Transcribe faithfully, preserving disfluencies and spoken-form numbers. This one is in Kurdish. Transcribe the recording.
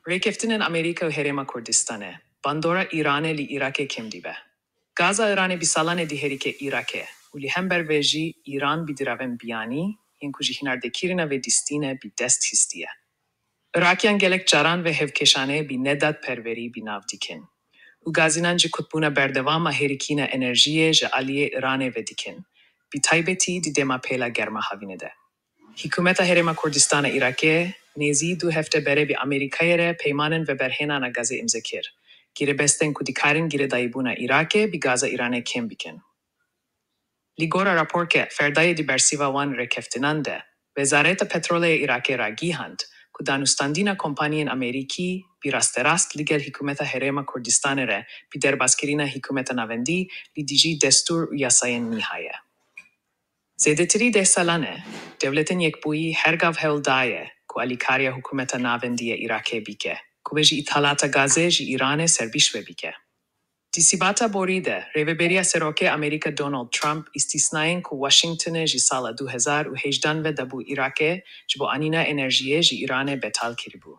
Rêkeftinên Amerîka û Herêma Kurdistanê bandora Îranê li Îrakê kêm dibe. Gaza Îranê bi salan e diherike Îrakê û li hember vê jî Îran bi diravên biyanî yên ku ji hinardekirina vê distîne bi dest histiye. Îrakiyan gelek caran vê hevkêşanê bi nedadperwerî bi nav dikin û gazînan ji kutbûna berdewam a hêrikîna enerjiyê ji aliyê Îranê vedikin, bi taybetî di dema pêla germa havînê de. Hikûmeta Herêma Kurdistana Îrakê nêzî du hefte berê bi Amerîkayê re peymanên veberhênana gazê îmze kir, girêbestên ku dikarin girêdayîbûna Îrakê bi gaza Îranê kêm bikin. Li gora raporke ferdayê di bersîva wan rêkeftinan de, Wezareta Petrolê ya Îrakê ragihand ku danûstandina kompaniyên Amerîkî bi rasterast li gel hikûmeta Herêma Kurdistanê re bi derbazkirina hikûmeta navendî li dijî destûr û yasayên nîha ye. Zêdetirî deh salan e, Dewletên Yekbûyî her gav hewl daye ku alîkariya hikûmeta navendî ya Îrakê bike, ku wê ji îthalata gazê ji Îranê serbîş ve bike. Di sibata borî de, Rêveberiya Serokê Amerîka Donald Trump îstîsnayên ku Washingtonê ji sala du hezar û hejdan ve dabû Îrakê ji bo anîna enerjiyê ji Îranê betal kiribû.